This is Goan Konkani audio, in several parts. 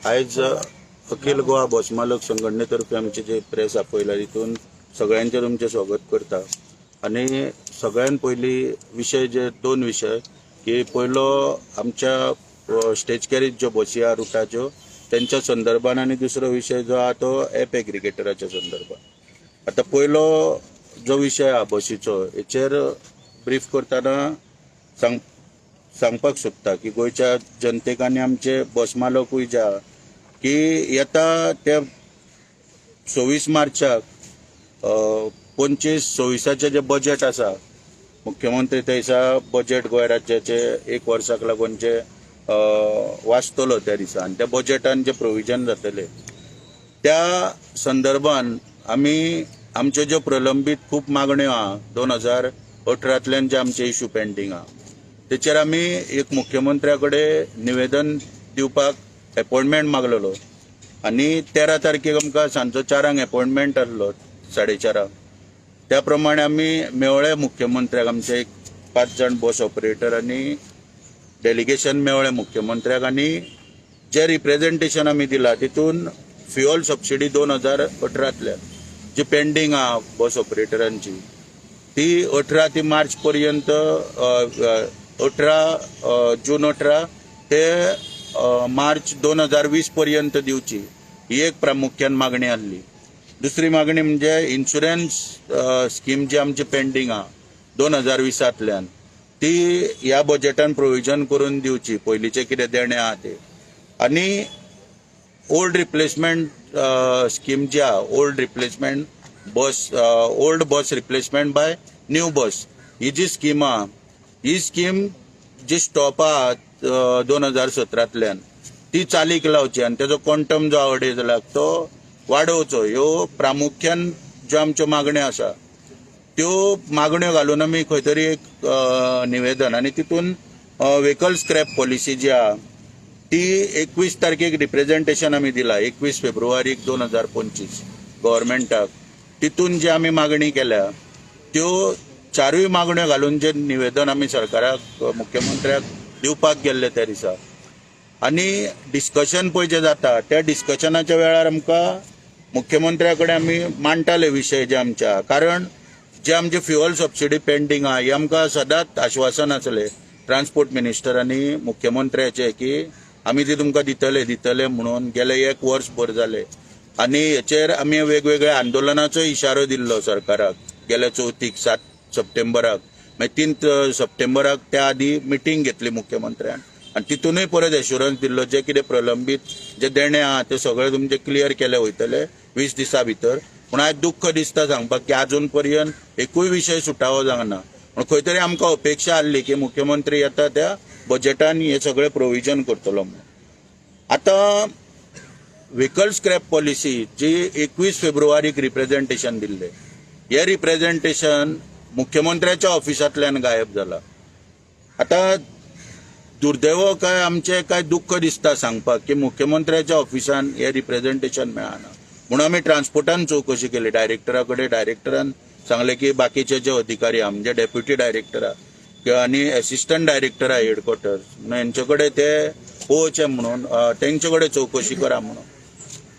आयज अखिल गोवा बस मालक संघटनेतर्फे आमचे जे प्रेस आपयला तितून सगळ्यांचे तुमचे स्वागत करता. आनी सगळ्यान पयली विशय जे दोन विशय की पयलो आमच्या स्टेज कॅरेज ज्यो बसी आहा रुटाच्यो तेंच्या संदर्भान आनी दुसरो विशय जो आहा तो एप एग्रिगेटराच्या संदर्भान. आतां पयलो जो विशय आहा बसीचो हेचेर ब्रीफ करतना सांगपाक सोदता की गोंयच्या जनतेक आनी आमचे बस मालकूय जे आहा की येता त्या 26 मार्चाक 25-26 जे बजेट आसा, मुख्यमंत्री त्या दिसा बजेट गोंय राज्याचे एक वर्साक लागून जे वाचतलो त्या दिसा आनी त्या बजेटान जे प्रोविजन जातले त्या संदर्भान आमी आमच्यो ज्यो प्रलंबीत खूब मागण्यो आहा 2018 जे आमचे इशू पेंडींग आहा तेचेर आमी एक मुख्यमंत्र्या कडेन निवेदन दिवपाक एपॉयंटमेंट मागलेलो आनी 13 तारखेक आमकां सांजचो 4 एपॉयंटमेंट आहलो 4:30. त्या प्रमाणे आमी मेवळे मुख्यमंत्र्याक, आमचे एक 5 जाण बस ऑपरेटर आनी डेलिगेशन मेवळे मुख्यमंत्र्याक आनी जे रिप्रेझेंटेशन आमी दिला तितून फ्युअल सबसिडी 2018 जी पेंडींग आहा बस ऑपरेटरांची ती 18 ते मार्च पर्यंत 18 जून 18 ते मार्च 2020 पर्यंत दिवची ही एक प्रामुख्यान मागणी आहली. दुसरी मागणी म्हणजे इन्शुरन्स स्कीम जी आमची पेंडींग आहा 2020 ती ह्या बजेटान प्रोविजन करून दिवची, पयलींचे कितें देणें आहा ते. आनी ओल्ड रिप्लेसमेंट स्कीम जी आहा, old replacement bus, old bus replacement by new bus ही जी स्कीम आहा ही स्कीम जी स्टॉप आहा 2017 ती चालीक लावची आनी तेजो क्वांटम जो आहा 2.5 लाख तो वाडोवचो. ह्यो प्रामुख्यान ज्यो आमच्यो मागण्यो आसा त्यो मागण्यो घालून आमी खंय तरी एक निवेदन आनी तितून व्हेकल स्क्रॅप पॉलिसी जी आहा ती 21 तारखेक रिप्रेझेंटेशन आमी दिला 21 फेब्रुवारीक 2025 गव्हर्मेंटाक. तितून जी आमी मागणी केल्या त्यो चारूय मागण्यो घालून जे निवेदन आमी सरकाराक मुख्यमंत्र्याक दिवपाक गेल्ले त्या दिसा आनी डिस्कशन पळय जें जाता त्या डिस्कशनाच्या वेळार आमकां मुख्यमंत्र्या कडेन आमी मांडटाले विशय जे आमच्या, कारण जे आमचे फ्युअल सबसिडी पेंडींग आहा हे आमकां सदांच आश्वासन आसलें ट्रान्सपोर्ट मिनिस्टर आनी मुख्यमंत्र्याचे की आमी ती तुमकां दितले दितले म्हणून गेले एक वर्स भर जाले आनी हेचेर आमी वेगवेगळ्या आंदोलनाचो इशारो दिल्लो सरकाराक गेल्या चवथीक 7 सप्टेंबराक, मागीर 3 सप्टेंबराक त्या आदी मिटींग घेतली मुख्यमंत्र्यान आनी तितूनय परत एश्युरन्स दिल्लो जे कितें प्रलंबीत जे देणे आहा ते सगळे तुमचे क्लियर केले वयतले 20 दिसां भितर. पूण आयज दुख्ख दिसता सांगपाक की आजून पर्यंत एकूय विशय सुटावो जावना. पूण खंय तरी आमकां अपेक्षा आहली की मुख्यमंत्री येता त्या बजेटान हे सगळे प्रोविजन करतलो म्हणून. आतां व्हेकल स्क्रॅप पॉलिसी जी 21 फेब्रुवारीक रिप्रेझेंटेशन दिल्लें हे रिप्रेझेंटेशन मुख्यमंत्र्याच्या ऑफिसांतल्यान गायब जाला. आतां दुर्दैव काय आमचें काय दुख्ख दिसता सांगपाक की मुख्यमंत्र्याच्या ऑफिसान हे रिप्रेझेंटेशन मेळना म्हणून आमी ट्रान्सपोर्टान चवकशी केली डायरेक्टरा कडेन. डायरेक्टरान सांगलें की बाकीचे जे अधिकारी आहा म्हणजे डेप्युटी डायरेक्टर आहा किंवा आनी एसिस्टंट डायरेक्टर आहा हेडक्वॉर्टर्स म्हणून हेंचे कडेन ते पळोवचें म्हणून तेंचे कडेन चवकशी करा म्हणून.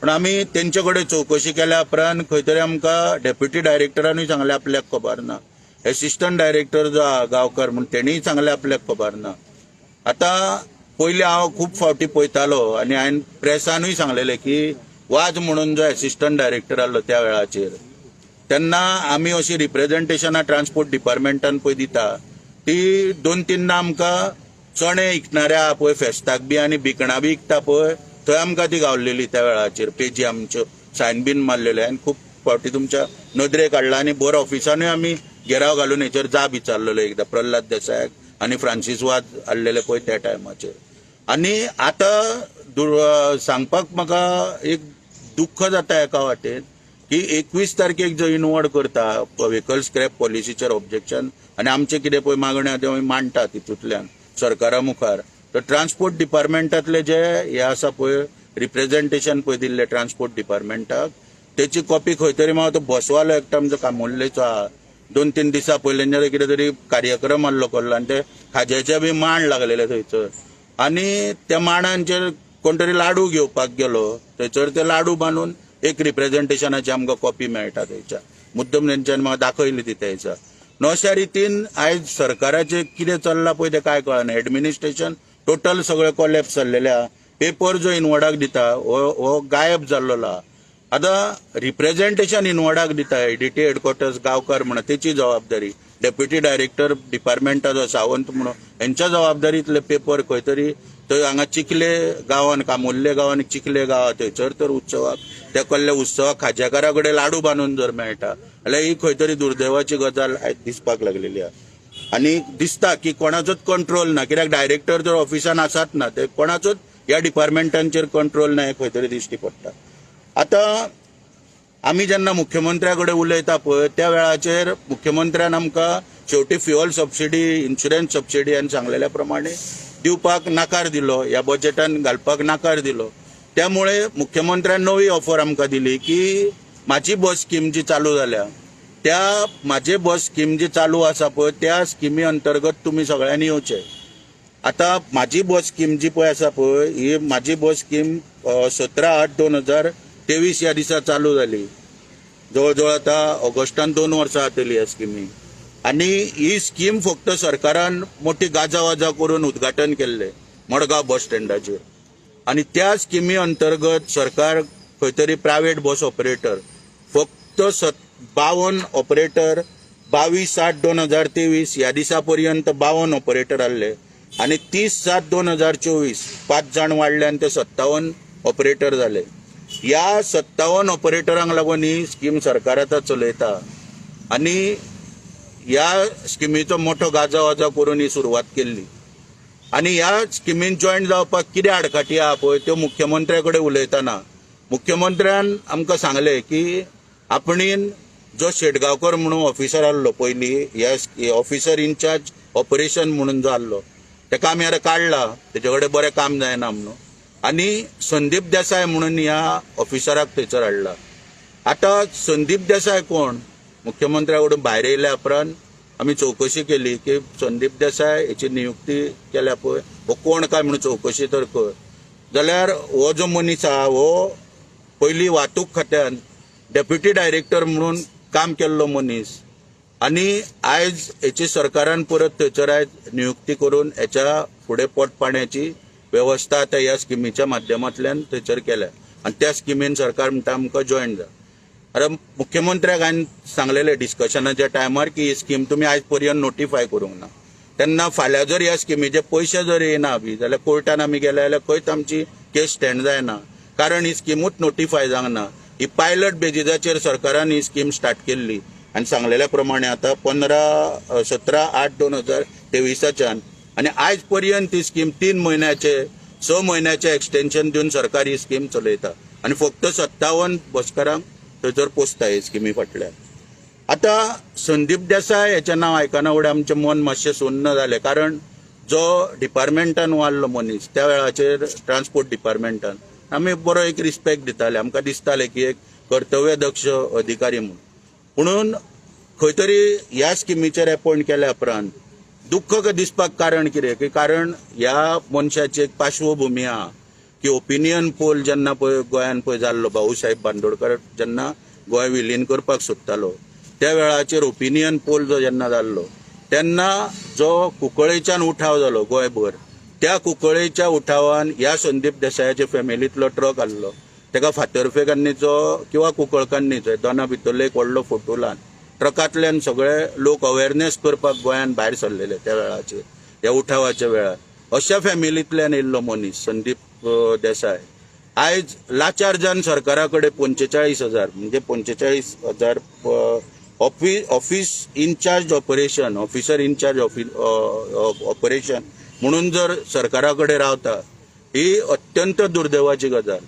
पूण आमी तेंचे कडेन चवकशी केल्या उपरांत खंय तरी आमकां डेप्युटी डायरेक्टरानूय सांगलें आपल्याक खबर ना, एसिस्टंट डायरेक्टर जो आहा गांवकर म्हूण तेणीय सांगलें आपल्याक खबर ना. आतां पयलीं हांव खूब फावटी पळयतालो आनी हांवें प्रेसानूय सांगलेलें की वाज म्हणून जो एसिस्टंट डायरेक्टर आहलो त्या वेळाचेर तेन्ना आमी अशी रिप्रेझेंटेशनां ट्रान्सपोर्ट डिपार्टमेंटान पळय दिता ती 2-3 आमकां चणे विकणाऱ्या पळय फेस्ताक बी आनी बिकणां बी विकता पळय थंय आमकां ती गावलेली त्या वेळाचेर पेजी आमच्यो सायन बीन मारलेले आनी खूब फावटी तुमच्या नदरेक हाडला आनी बोर ऑफिसानूय आमी घेराव घालून हेचेर जाब विचारलेलो एकदां प्रल्हाद देसायाक आनी फ्रांसीस वाज आहलेले पळय त्या टायमाचेर. आनी आतां सांगपाक म्हाका एक दुख्ख जाता एका वाटेन की 21 तारखेक जो इनवर्ड करता व्हेकल स्क्रॅप पॉलिसीचेर ऑब्जेक्शन आनी आमचे कितें पळय मागण्यो आहा त्यो आमी मांडटा तितूंतल्यान सरकारा मुखार, तर ट्रान्सपोर्ट डिपार्टमेंटांतले जे हे आसा पळय रिप्रेझेंटेशन पळय दिल्लें ट्रान्सपोर्ट डिपार्टमेंटाक तेची कॉपी खंय तरी म्हाका तो बसवालो एकटो आमचो कामुर्लेचो आहा 2-3 दिसां पयलीं कितें तरी कार्यक्रम आहलो कसलो आनी ते खाज्याचे बी मांड लागलेले थंयसर आनी त्या मांडांचेर कोण तरी लाडू घेवपाक गेलो थंयसर ते लाडू बांदून एक रिप्रेझेंटेशनाची आमकां कॉपी मेळटा थंयच्या मुद्दम तेंच्यानी म्हाका दाखयली ती थंयसर. न्हू अशा रितीन आयज सरकाराचें कितें चल्लां पळय तें कांय कळना. एडमिनिस्ट्रेशन टोटल सगळें कोलॅप्स जाल्लेलें आहा. पेपर जो इनवर्डाक दिता हो गायब जाल्लो आहा. आतां रिप्रेझेंटेशन इनवर्डाक दिता एडीटी हेडक्वॉर्टर्स गांवकार म्हणून तेची जबाबदारी, डेप्युटी डायरेक्टर डिपार्टमेंटाचो सावंत म्हणून हेंच्या जबाबदारीतले पेपर खंय तरी थंय हांगा चिखले गांवान, कामुल्ले गांवान, चिखले गांवा थंयसर तर उत्सवाक त्या कसल्या उत्सवाक खाज्याकारा कडेन लाडू बांदून जर मेळटा जाल्यार ही खंय तरी दुर्दैवाची गजाल आयज दिसपाक लागलेली आहा. आनी दिसता की कोणाचोच कंट्रोल ना, कित्याक डायरेक्टर जर ऑफिसान आसात ना ते कोणाचोच ह्या डिपार्टमेंटांचेर कंट्रोल ना हें खंय तरी दिश्टी पडटा. आतां आमी जेन्ना मुख्यमंत्र्या कडेन उलयता पळय त्या वेळाचेर मुख्यमंत्र्यान आमकां शेवटी फ्युअल सबसिडी, इन्शुरन्स सबसिडी आनी सांगलेल्या प्रमाणे दिवपाक नाकार दिलो, ह्या बजेटान घालपाक नाकार दिलो. त्यामुळे मुख्यमंत्र्यान नवी ऑफर आमकां दिली की म्हाजी बस स्कीम जी चालू जाल्या त्या म्हाजे बस स्कीम जी चालू आसा पळय त्या स्किमी अंतर्गत तुमी सगळ्यांनी येवचे. आतां म्हाजी बस स्कीम जी पळय आसा पळय ही म्हाजी बस स्कीम 17/8/2023 ह्या दिसा चालू जाली. जवळ जवळ आतां ऑगस्टान 2 वर्सां जातली ह्या स्किमी. आनी ही स्कीम फक्त सरकारान मोठी गाजावाजा करून उद्घाटन केल्लें मडगांव बस स्टँडाचेर. आनी त्या स्किमी अंतर्गत सरकार खंय तरी प्रायवेट बस ऑपरेटर फक्त 52 ऑपरेटर 22/8/2023 ह्या दिसा पर्यंत 52 ऑपरेटर आहले आनी 30/7/2024 5 जाण वाडले आनी ते 57 ऑपरेटर जाले. ह्या 57 ऑपरेटरांक लागून ही स्कीम सरकार आतां चलयता आनी ह्या स्किमीचो मोठो गाजावाजा करून ही सुरवात केल्ली. आनी ह्या स्किमीन जॉयन जावपाक कितें आडकाठी आहा पळय त्यो मुख्यमंत्र्या कडेन उलयतना मुख्यमंत्र्यान आमकां सांगलें की आपणेन जो शेटगांवकर म्हणून ऑफिसर आहलो पयलीं ह्या ऑफिसर इनचार्ज ऑपरेशन म्हणून जो आहलो तेका आमी आतां काडला, तेजे कडेन बरें काम जायना म्हणून, आनी संदीप देसाय म्हणून ह्या ऑफिसराक थंयसर हाडला. आतां संदीप देसाय कोण, मुख्यमंत्र्या कडून भायर येयल्या उपरांत आमी चवकशी केली की संदीप देसाय हेची नियुक्ती केल्या पळय हो कोण काय म्हणून चवकशी तर कर जाल्यार हो जो मनीस आहा हो पयलीं वाहतूक खात्यान डेप्युटी डायरेक्टर म्हणून काम केल्लो मनीस आनी आयज हेची सरकारान परत थंयसर आयज नियुक्ती करून हेच्या फुडें पोट पाण्याची वेवस्था आतां ह्या स्किमीच्या माध्यमांतल्यान थंयसर केल्या आनी त्या स्किमीन सरकार म्हणटा आमकां जॉयन जा. आतां मुख्यमंत्र्याक हांवें सांगलेलें डिस्कशनाच्या टायमार की ही स्कीम तुमी आयज पर्यंत नोटिफाय करूंक ना, तेन्ना फाल्यां जर ह्या स्किमीचे पयशे जर येयना बी जाल्यार कोर्टान आमी गेले जाल्यार खंयच आमची केस स्टँड जायना, कारण ही स्किमूच नोटिफाय जावंक ना. ही पायलट बेजिसाचेर सरकारान ही स्कीम स्टार्ट केल्ली आनी सांगलेल्या प्रमाणे आतां 17/8/2023 आनी आयज पर्यंत ही स्कीम 3 म्हयन्याचे 6 म्हयन्याचे एक्सटेन्शन दिवन सरकार ही स्कीम चलयता आनी फक्त 57 बसकारांक थंयसर पोसता हे स्किमी फाटल्यान. आतां संदीप देसाय हेचें नांव आयकना फुडें आमचें मन मातशें सुन्न जालें, कारण जो डिपार्टमेंटान वाडलो मनीस त्या वेळाचेर ट्रान्सपोर्ट डिपार्टमेंटान आमी बरो एक रिस्पेक्ट दिताले, आमकां दिसतालें की एक कर्तव्यदक्ष अधिकारी म्हणून. पुणून खंय तरी ह्या स्किमीचेर एपॉयंट केल्या उपरांत दुख्ख दिसपाक कारण कितें की कारण ह्या मनशाची एक पार्श्वभुमी आहा की ओपिनियन पोल जेन्ना पळय गोंयान पळय जाल्लो, भाऊसाहेब बांदोडकर जेन्ना गोंय विलीन करपाक सोदतालो त्या वेळाचेर ओपिनियन पोल जो जेन्ना जाल्लो तेन्ना जो कुंकळेच्यान उठाव जालो गोंयभर, त्या कुंकळेच्या उठावान ह्या संदीप देसायाच्या फॅमिलींतलो ट्रक आहलो तेका फातर्फेकान्नीचो किंवा कुंकळकान्नीचो दोना भितरलो एक व्हडलो फोटो लावन ट्रकांतल्यान सगळे लोक अवेरनेस करपाक गोंयान भायर सरलेले त्या वेळाचेर ह्या उठावाच्या वेळार. अशा फॅमिलींतल्यान येयल्लो मनीस संदीप देसाय आयज लाचार जावन सरकारा कडेन 45,000 म्हणजे 45,000 office incharge operation, officer incharge operation म्हणून जर सरकारा कडेन रावता ही अत्यंत दुर्दैवाची गजाल.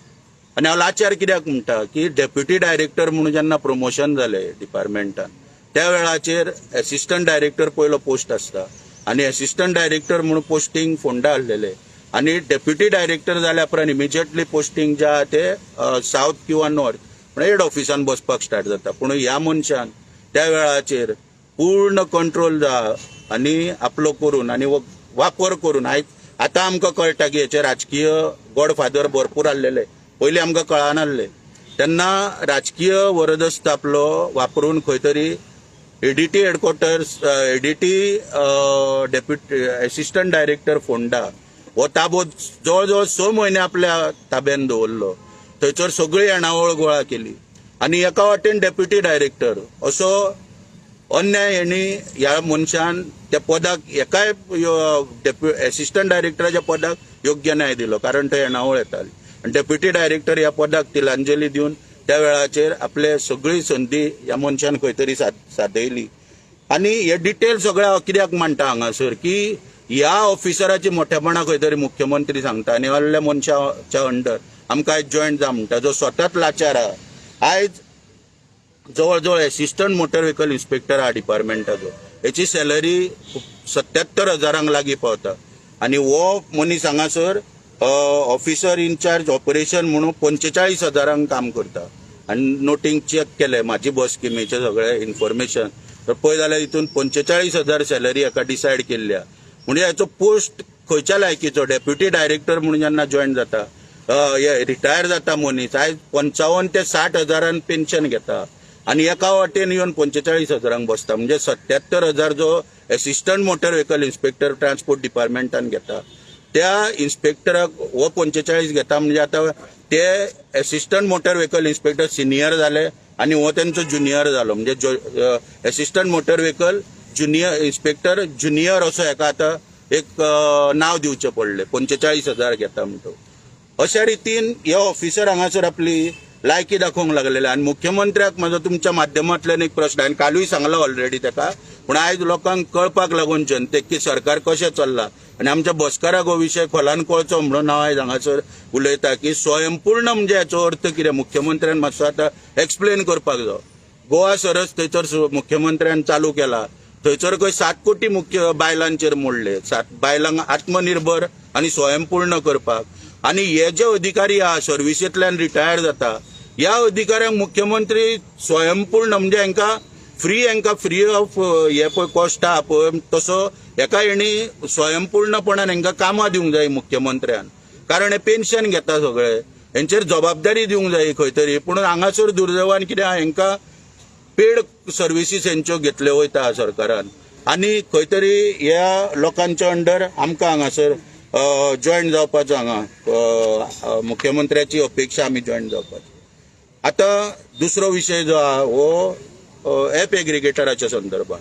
आनी हांव लाचार कित्याक म्हणटा की डेप्युटी डायरेक्टर म्हणून जेन्ना प्रमोशन जालें डिपार्टमेंटान त्या वेळाचेर एसिस्टंट डायरेक्टर पयलो पोस्ट आसता आनी एसिस्टंट डायरेक्टर म्हणून पोस्टींग फोंडा आहलेले आनी डेप्युटी डायरेक्टर जाल्या उपरांत इमिजिएटली पोस्टींग जे आहा ते सावथ किंवा नॉर्थ म्हणल्यार हेड ऑफिसान बसपाक स्टार्ट जाता. पूण ह्या मनशान त्या वेळाचेर पूर्ण कंट्रोल जा आनी आपलो करून आनी वापर करून आयज आतां आमकां कळटा की हेचे राजकीय गॉडफादर भरपूर आसलेले, पयलीं आमकां कळनासले. तेन्ना राजकीय वरदस्त आपलो वापरून खंय तरी ADT headquarters, ADT deputy assistant director Ponda हो ताबो जवळ जवळ 6 म्हयने आपल्या ताब्यान दवरलो. थंयसर सगळी येणावळ गोळा केली आनी एका वाटेन डेप्युटी डायरेक्टर असो अन्याय हेणी ह्या मनशान त्या पदाक एकाय एसिस्टंट डायरेक्टराच्या पदाक योग्य न्याय दिलो, कारण थंय येणावळ येताली. आनी डेप्युटी डायरेक्टर ह्या पदाक तिलांजली दिवन त्या वेळाचेर आपले सगळी संदी ह्या मनशान खंय तरी सादयली. आनी हे डिटेल सगळे हांव कित्याक मांडटा हांगासर की ह्या ऑफिसराची मोठेपणा खंय तरी मुख्यमंत्री सांगता आनी असल्या मनशाच्या अंडर आमकां आयज जॉयन जा म्हणटा, जो स्वताच लाचार आहा. आयज जवळ जवळ एसिस्टंट मोटर व्हेकल इन्स्पेक्टर आहा डिपार्टमेंटाचो, हेची सॅलरी 77,000 लागीं पावता आनी हो मनीस हांगासर ऑफिसर इनचार्ज ऑपरेशन म्हणून 45,000 काम करता. आनी नोटींग चॅक केलें म्हाजी बस स्किमीचें सगळें इन्फॉर्मेशन तर पळय जाल्यार हितून 45,000 सॅलरी हेका डिसायड केल्ली आहा. म्हणजे हेचो पोस्ट खंयच्या लायकीचो? डेप्युटी डायरेक्टर म्हणून जेन्ना जॉयन जाता, रिटायर जाता मनीस आयज 55 ते 60 हजारान पेन्शन घेता आनी एका वाटेन येवन 45,000 बसता. म्हणजे 77,000 जो assistant motor vehicle inspector transport डिपार्टमेंटान घेता त्या इन्स्पेक्टराक हो 45 घेता. म्हणजे आतां ते assistant motor vehicle inspector senior जाले आनी हो तेंचो ज्युनियर जालो. म्हणजे assistant motor vehicle junior inspector junior असो हेका आतां एक नांव दिवचें पडलें, 45,000 घेता म्हणटो. अशा रितीन हे ऑफिसर हांगासर आपली लायकी दाखोवंक लागलेले. आनी मुख्यमंत्र्याक म्हजो तुमच्या माध्यमांतल्यान एक प्रश्न, हांवें कालूय सांगला ऑलरेडी ताका, पूण आयज लोकांक कळपाक लागून जनतेक की सरकार कशें चल्लां आनी आमच्या बसकाराक हो विशय खोलान कळचो म्हणून हांव आयज हांगासर उलयता की स्वयंपूर्ण म्हणजे हाचो अर्थ कितें मुख्यमंत्र्यान मातसो आतां एक्सप्लेन करपाक जायो. गोवा सरस थंयसर मुख्यमंत्र्यान चालू केला, थंयसर खंय 7 कोटी मुख्य बायलांचेर मोडले, 7 बायलांक आत्मनिर्भर आनी स्वयंपूर्ण करपाक. आनी हे जे अधिकारी आहा सर्विसेंतल्यान रिटायर जाता ह्या अधिकाऱ्यांक मुख्यमंत्री स्वयंपूर्ण म्हणजे हांकां फ्री, हांकां फ्री ऑफ हे पळय कॉस्ट आहा पळय तसो हेका हेणी स्वयंपूर्णपणान हांकां कामां दिवंक जाय मुख्यमंत्र्यान, कारण हे पेन्शन घेता सगळे, हेंचेर जबाबदारी दिवंक जाय खंय तरी. पूण हांगासर दुर्दैवान कितें आहा, हांकां पेड सर्विसीस हेंच्यो घेतल्यो वयता सरकारान आनी खंय तरी ह्या लोकांच्या अंडर आमकां हांगासर जॉयन जावपाचो, हांगा मुख्यमंत्र्याची अपेक्षा आमी जॉयन जावपाची. आतां दुसरो विशय जो आहा हो एप एग्रिगेटराच्या संदर्भात.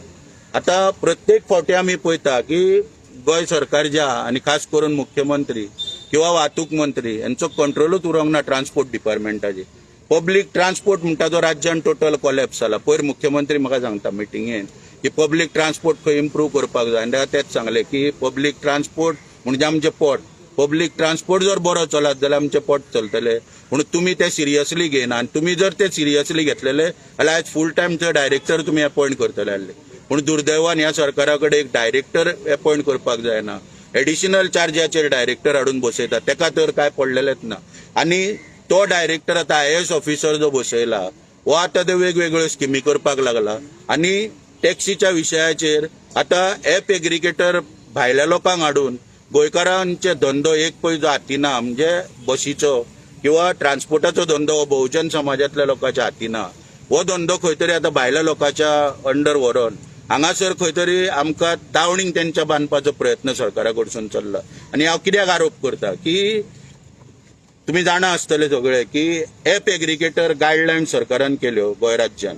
आतां प्रत्येक फावटी आमी पळयता की गोंय सरकार जे आहा आनी खास करून मुख्यमंत्री किंवा वाहतूक मंत्री यांचो कंट्रोलूच उरोंक ना ट्रान्सपोर्ट डिपार्टमेंटाचेर. पब्लीक ट्रान्सपोर्ट म्हणटा तो राज्यान टोटल कोलॅप्स जाला. पयर मुख्यमंत्री म्हाका सांगता मिटिंगेन की पब्लीक ट्रान्सपोर्ट खंय इम्प्रूव करपाक जाय, आनी ताका तेच सांगलें की पब्लीक ट्रान्सपोर्ट म्हणजे आमचें पोट, पब्लीक ट्रान्सपोर्ट जर बरो चलत जाल्यार आमचें पोट चलतलें, पूण तुमी तें सिरियसली घेयना. आनी तुमी जर तें सिरियसली घेतलेले जाल्यार आयज फूल टायम थंय डायरेक्टर तुमी अपॉयंट करतले आसले. पूण दुर्दैवान ह्या सरकारा कडेन एक डायरेक्टर अपॉयंट करपाक जायना, एडिशनल चार्जाचेर डायरेक्टर हाडून बसयता, तेका तर कांय पडलेलेंच ना. आनी तो डायरेक्टर आतां IAS officer जो बसयला हो आतां ते वेगवेगळ्यो स्किमी करपाक लागला. आनी टॅक्सीच्या विशयाचेर आतां एप एग्रिगेटर भायल्या लोकांक हाडून गोंयकारांचे धंदो एक पळय जो हातीना, म्हणजे बशीचो किंवा ट्रान्सपोर्टाचो धंदो हो बहुजन समाजांतल्या लोकांच्या हातीना, हो धंदो खंय तरी आतां भायल्या लोकांच्या अंडर व्हरोन हांगासर खंय तरी आमकां दावणींग तेंच्या बांदपाचो प्रयत्न सरकारा कडसून चल्ला. आनी हांव कित्याक आरोप करता की तुमी जाणा आसतले सगळे की एप एग्रिगेटर गायडलायन सरकारान केल्यो गोंय राज्यान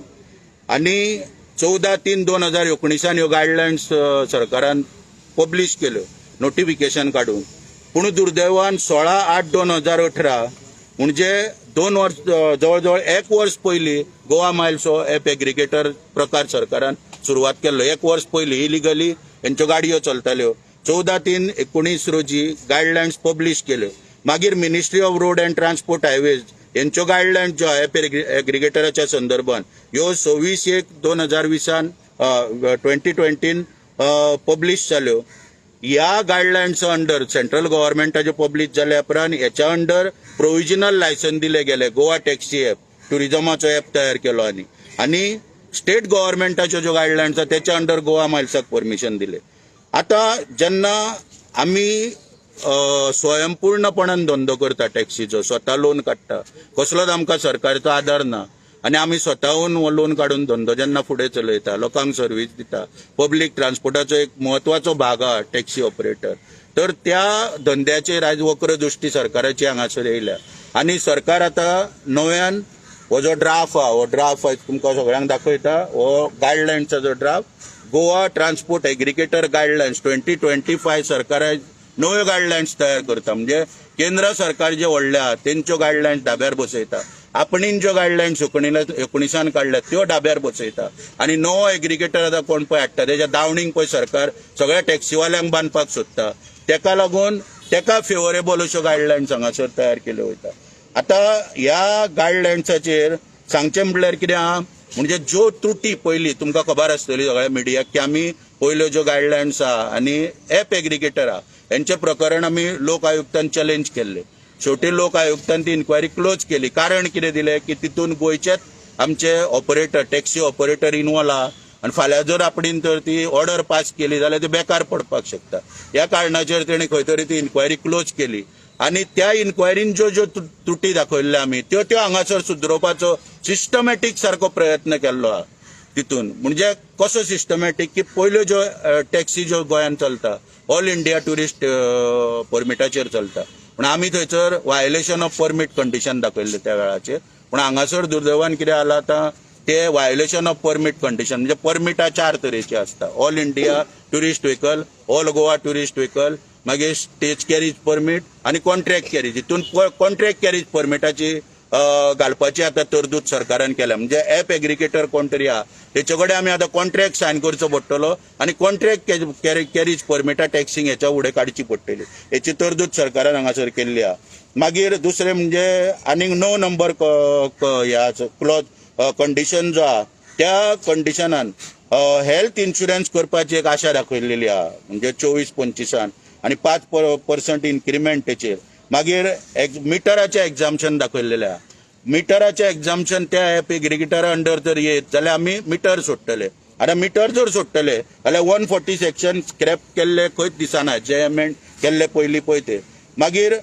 आनी 14/3/2019 ह्यो गायडलायन्स सरकारान पब्लीश केल्यो नोटिफिकेशन काडून. पूण दुर्दैवान 16/8/2018 म्हणजे 2 वर्स, जवळ जवळ 1 वर्स पयलीं गोवा मायल्स हो एप एग्रिगेटर प्रकार सरकारान सुरवात केल्लो. 1 वर्स पयलीं इलिगली हेंच्यो गाडयो चलताल्यो. 14/3/19 रोजी गायडलायन्स पब्लीश केल्यो. मागीर ministry of road and transport highways हेंच्यो गायडलायन्स ज्यो एप एग्रिगेटराच्या संदर्भात ह्यो 26/1/2020 2020 पब्लीश जाल्यो. ह्या गायडलायन्सा अंडर सेंट्रल गव्हर्मेंटाच्यो पब्लीश जाल्या उपरांत हेच्या अंडर प्रोविजनल लायसन दिले गेले. गोवा टॅक्सी एप टुरिजमाचो एप तयार केलो आनी आनी स्टेट गव्हर्मेंटाच्यो ज्यो गायडलायन्स आसा तेच्या अंडर गोवा मायल्साक परमिशन दिले. आतां जेन्ना आमी स्वयंपूर्णपणान धंदो करता टॅक्सीचो, स्वता लोन काडटा, कसलोच आमकां सरकारचो आदार ना आनी आमी स्वताहून हो लोन काडून धंदो जेन्ना फुडें चलयता, लोकांक सर्वीस दिता, पब्लीक ट्रान्सपोर्टाचो एक म्हत्वाचो भाग आहा टॅक्सी ऑपरेटर, तर त्या धंद्याचेर आयज वक्र दृश्टी सरकाराची हांगासर येयल्या. आनी सरकार आतां नव्यान हो जो ड्राफ्ट आहा, हो ड्राफ्ट आयज तुमकां सगळ्यांक दाखयता, हो गायडलायन्साचो जो draft Goa transport aggregator guidelines 2025 सरकार आयज नव्यो गायडलायन्स तयार करता. म्हणजे केंद्र सरकार जे व्हडले आहा तेंच्यो गायडलायन्स धाब्यार बसयता, आपणीन ज्यो गायडलायन्स 19 काडल्या त्यो डाब्यार बसयता आनी नवो एग्रिगेटर आतां कोण पळय हाडटा तेच्या दावणीक पळय सरकार सगळ्या टॅक्सीवाल्यांक बांदपाक सोदता. तेका लागून तेका फेवरेबल अश्यो गायडलायन्स हांगासर तयार केल्यो वयता. आतां ह्या गायडलायन्साचेर सांगचें म्हणल्यार कितें आहा, म्हणजे ज्यो त्रुटी पयली तुमकां खबर आसतली सगळ्या मिडियाक की आमी पयल्यो ज्यो गायडलायन्स आहा आनी एप एग्रिगेटर आहा हेंचें प्रकरण आमी लोक आयुक्तान चॅलेंज केल्लें. शेवटी लोक आयुक्तान ती इन्क्वायरी क्लोज केली. कारण कितें दिलें की तितून गोंयचेच आमचे ऑपरेटर, टॅक्सी ऑपरेटर इनवॉल्व आहा आनी फाल्यां जर आपणेन तर ती ऑर्डर पास केली जाल्यार ती बेकार पडपाक शकता. ह्या कारणाचेर तेणी खंय तरी ती इन्क्वायरी क्लोज केली आनी त्या इन्क्वायरीन ज्यो ज्यो त्रुटी दाखयल्ल्यो आमी त्यो त्यो हांगासर सुदरोवपाचो सिस्टमॅटीक सारको प्रयत्न केल्लो आहा. तितून म्हणजे कसो सिस्टमॅटीक की पयल्यो ज्यो टॅक्सी ज्यो गोंयांत चलता ऑल इंडिया ट्युरिस्ट परमिटाचेर चलता, पूण आमी थंयसर व्हायोलेशन ऑफ परमीट कंडिशन दाखयल्लें त्या वेळाचेर. पूण हांगासर दुर्दैवान कितें जालां आतां ते व्हायोलेशन ऑफ परमीट कंडिशन म्हणजे परमिटां 4 तरेची आसता, all India tourist vehicle, all Goa tourist vehicle, मागीर स्टेज कॅरीज परमीट आनी कॉन्ट्रॅक्ट कॅरीज. हितून कॉन्ट्रॅक्ट कॅरीज परमिटाची घालपाची आतां तरतूद सरकारान केल्या. म्हणजे एप एग्रिगेटर कोण तरी आहा तेचे कडेन आमी आतां कॉन्ट्रॅक्ट सायन करचो पडटलो आनी कॉन्ट्रॅक्ट कॅरीज परमिटां टॅक्सींक हेच्या फुडें काडची पडटली, हेची तरतूद सरकारान हांगासर केल्ली आहा. मागीर दुसरें म्हणजे आनीक 9 नंबर ह्या क्लॉज कंडिशन जो आहा त्या कंडिशनान हेल्थ इन्शुरन्स करपाची एक आशा दाखयल्लेली आहा, म्हणजे 24-25 आनी 5% इन्क्रिमेंट तेचेर. मागीर मिटराचें एग्जामशन दाखयल्लेलें आहा, मिटराचें एग्जामशन त्या एप एग्रिगेटरा अंडर जर येत जाल्यार आमी मिटर सोडटले. आतां मिटर जर सोडटले जाल्यार 140 सेक्शन स्क्रॅप केल्ले खंयच दिसना, जे एमेंड केल्ले पयलीं पळय ते. मागीर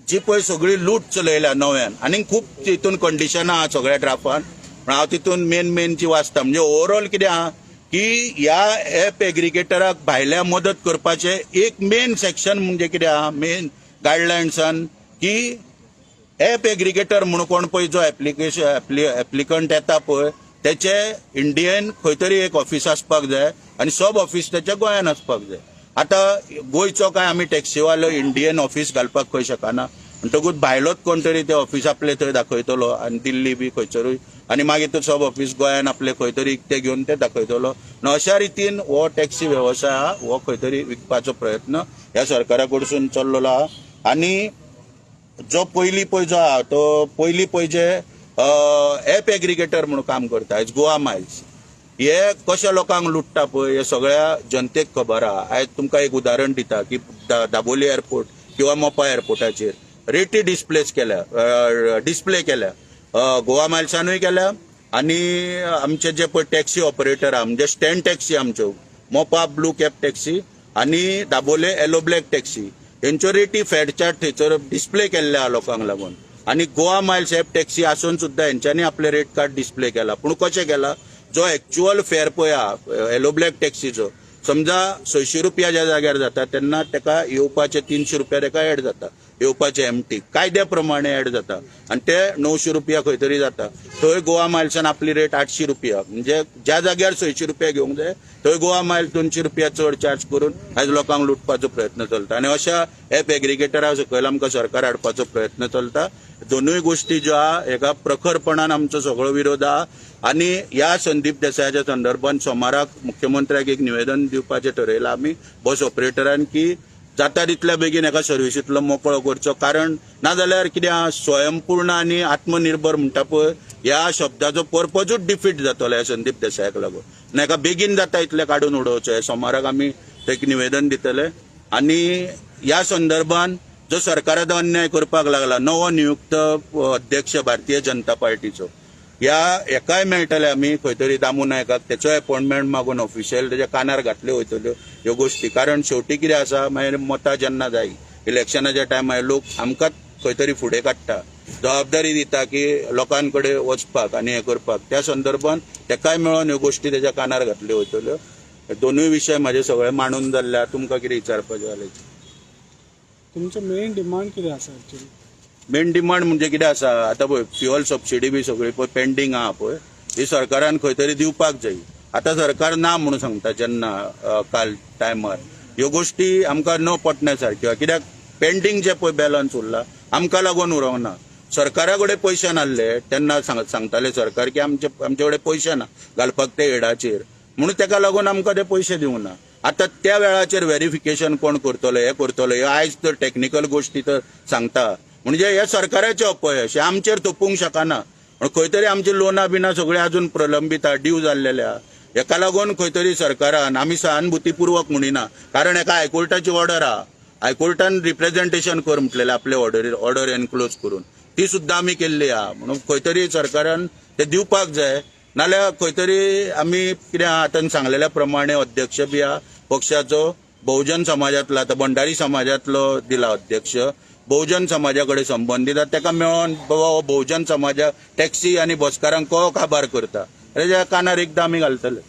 जी पळय सगळी लूट चलयल्या नव्यान आनी खूब तितून कंडिशनां आहा सगळ्या ड्राफ्टान, पूण हांव तितून मेन मेन जी वाचता. म्हणजे ओवरऑल कितें आहा की ह्या एप एग्रिगेटराक भायल्या मदत करपाचें एक मेन सेक्शन म्हणजे कितें आहा मेन गायडलायन्सान की एप एग्रिगेटर म्हणून कोण पळय जो एप्लिकंट येता पळय तेचे इंडियन खंय तरी एक ऑफिस आसपाक जाय आनी सब ऑफिस तेचे गोंयान आसपाक जाय. आतां गोंयचो काय आमी टॅक्सीवालो इंडियन ऑफिस घालपाक खंय शकना, म्हणटकूच भायलोच कोण तरी ते ऑफिस आपले थंय दाखयतलो आनी दिल्ली बी खंयसरूय आनी मागीर तो सब ऑफिस गोंयान आपले खंय तरी इकते घेवन ते दाखयतलो. आनी अशा रितीन हो टॅक्सी वेवसाय आहा हो खंय तरी विकपाचो प्रयत्न ह्या सरकारा कडसून चल्लेलो आहा. आनी जो पयलीं पळय जो आहा तो पयलीं पळय जे एप एग्रिगेटर म्हणून काम करता आयज गोवा मायल्स हे कशे लोकांक लुट्टा पळय हे सगळ्या जनतेक खबर आहा. आयज तुमकां एक उदाहरण दिता की दाबोली एअरपोर्ट किंवा मोपा एअरपोर्टाचेर रेटी डिस्प्ले केल्या गोवा मायल्सानूय केल्या आनी आमचे जे पळय टॅक्सी ऑपरेटर आहा म्हणजे स्टँड टॅक्सी आमच्यो मोपा ब्लू कॅब टॅक्सी आनी दाबोले येलो ब्लॅक टॅक्सी हेंच्यो रेटी फॅड चार्ट थंयसर डिस्प्ले केल्ले आहा लोकांक लागून. आनी गोवा मायल्स एप टॅक्सी आसून सुद्दां हेंच्यांनी आपले रेट कार्ड डिस्प्ले केला, पूण कशें केला जो एक्चुअल फेर पळय आहा येलो ब्लॅक टॅक्सीचो समजा 600 रुपया ज्या जाग्यार जाता तेन्ना तेका येवपाचे 300 रुपया तेका एड जाता, येवपाचे एमटी कायद्या प्रमाणे एड जाता आनी ते 900 रुपया खंय तरी जाता. थंय गोवा मायल्सान आपली रेट 800 रुपया, म्हणजे ज्या जाग्यार 600 रुपया घेवंक जाय थंय गोवा मायल्स 200 रुपया चड चार्ज करून आयज लोकांक लुटपाचो प्रयत्न चलता. आनी अशा एप एग्रिगेटरा सकयल आमकां सरकार हाडपाचो प्रयत्न चलता. दोनूय गोश्टी ज्यो आहा हेका प्रखरपणान आमचो सगळो विरोध आहा. आनी ह्या संदीप देसायाच्या संदर्भात सोमाराक मुख्यमंत्र्याक एक निवेदन दिवपाचें ठरयलां आमी बस ऑपरेटरान की जाता तितल्या बेगीन एका सर्विसींतलो मोकळो करचो, कारण नाजाल्यार कितें आहा स्वयंपूर्ण आनी आत्मनिर्भर म्हणटा पळय ह्या शब्दाचो पर्पजूच डिफीट जातलो ह्या संदीप देसायाक लागून. आनी हेका बेगीन जाता इतलें काडून उडोवचें. हे सोमाराक आमी एक निवेदन दितले. आनी ह्या संदर्भात जो सरकाराचो अन्याय करपाक लागला नवो नियुक्त अध्यक्ष भारतीय जनता पार्टीचो ह्या हेकाय मेळटले आमी खंय तरी दामू नायकाक तेचो एपॉयंटमेंट मागून ऑफिशियल तेच्या कानार घातल्यो वयतल्यो. ह्यो गोश्टी. कारण शेवटी कितें आसा, मागीर मतां जेन्ना जाय इलेक्शनाच्या टायमार लोक आमकांच खंय तरी फुडें काडटा, जबाबदारी दिता की लोकां कडेन वचपाक आनी हें करपाक. त्या संदर्भात तेकाय मेळोन ह्यो गोश्टी तेच्या कानार घातल्यो वयतल्यो. दोनूय विशय म्हाजे सगळे मांडून जाल्ले. तुमकां कितें विचारपाचें जाल्यार. तुमचो मेन डिमांड कितें आसा एक्चुअली? मेन डिमांड म्हणजे कितें आसा, आतां पळय फ्युअल सबसिडी बी सगळी पळय पेंडींग आहा पळय, ही सरकारान खंय तरी दिवपाक जाय. आतां सरकार ना म्हणून सांगता जेन्ना काल टायमार ह्यो गोश्टी आमकां न पटण्या सारक्यो. कित्याक पेंडींग जे पळय बॅलन्स उरला आमकां लागून उरोंक ना. सरकारा कडेन पयशे नासले तेन्ना सांगताले सरकार की आमचे कडेन पयशे ना घालपाक ते एडाचेर, म्हणून तेका लागून आमकां ते पयशे दिवंक ना. आतां त्या वेळाचेर व्हेरिफिकेशन कोण करतलो, हें करतलो, ह्यो आयज तर टॅक्निकल गोश्टी तर सांगता. म्हणजे हे सरकाराचें अपयश, हें आमचेर तोपूंक शकना. पूण खंय तरी आमची लोनां बिनां सगळीं अजून प्रलंबीत आहा, ड्यू जाल्लेले आहा. हेका लागून खंय तरी सरकारान, आमी सहानुभूतीपूर्वक म्हणिना, कारण हेका हायकोर्टाची ऑर्डर आहा, हायकोर्टान रिप्रेझेंटेशन कर म्हटलेलें आपले ऑर्डर एनक्लोज करून, ती सुद्दां आमी केल्ली आहा. म्हणून खंय तरी सरकारान ते दिवपाक जाय, नाल्यार खंय तरी आमी कितें आहा आतां सांगलेल्या प्रमाणे अध्यक्ष बी आहा पक्षाचो, बहुजन समाजांतलो, आतां भंडारी समाजांतलो दिला अध्यक्ष, बहुजन समाजा कडेन संबंदीत आहा, तेका मेळोन बाबा हो बहुजन समाजा टॅक्सी आनी बसकारांक को काबार करता, तेच्या कानार एकदां आमी घालतले.